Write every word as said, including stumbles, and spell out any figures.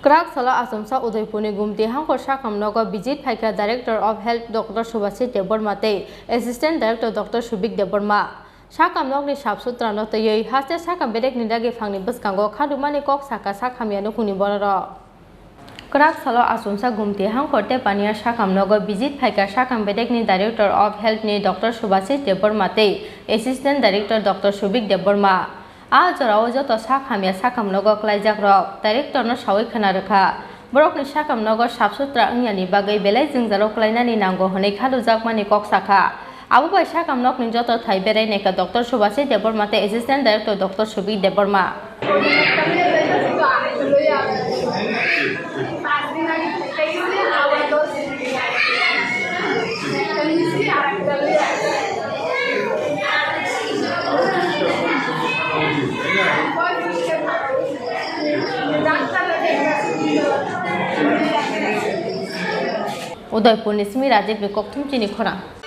Kwrak salo achomsa Udaipurni Gumti Hangkhor sakhamnogo visit phaikha Director of Health Doctor Subhasis Debbarma tei Assistant Director Doctor Subik Debbarma. Sakhamnokni sap sutrano twiwi haste sakham bedekni dagi phangni bwskango khanrwmani kok sakha sakham ya nukhungni bororok. Kwrak salo achomsa Gumti Hangkhor tei Paniya sakhamnogo visit phaikha sakham bedekni Director of Health ni Doctor Subhasis Debbarma tei Assistant Director Doctor Subik Debbarma. A jorao joto sak hamya sakhamnogo kwlaijakrok directorno sawi khwna rwkha. Borokni sakhamnogo sap sutra wngyani bagwi belai jwngjalo kwlainani nango hwnwi khalujakmani kok sakha. Abo bai sakhamnokni joto thai berai naikha Doctor Subhasis Debbarma tei Assistant Director Doctor Subik Debbarma. Udaipurni simi Rajibni kokthum chini khorang.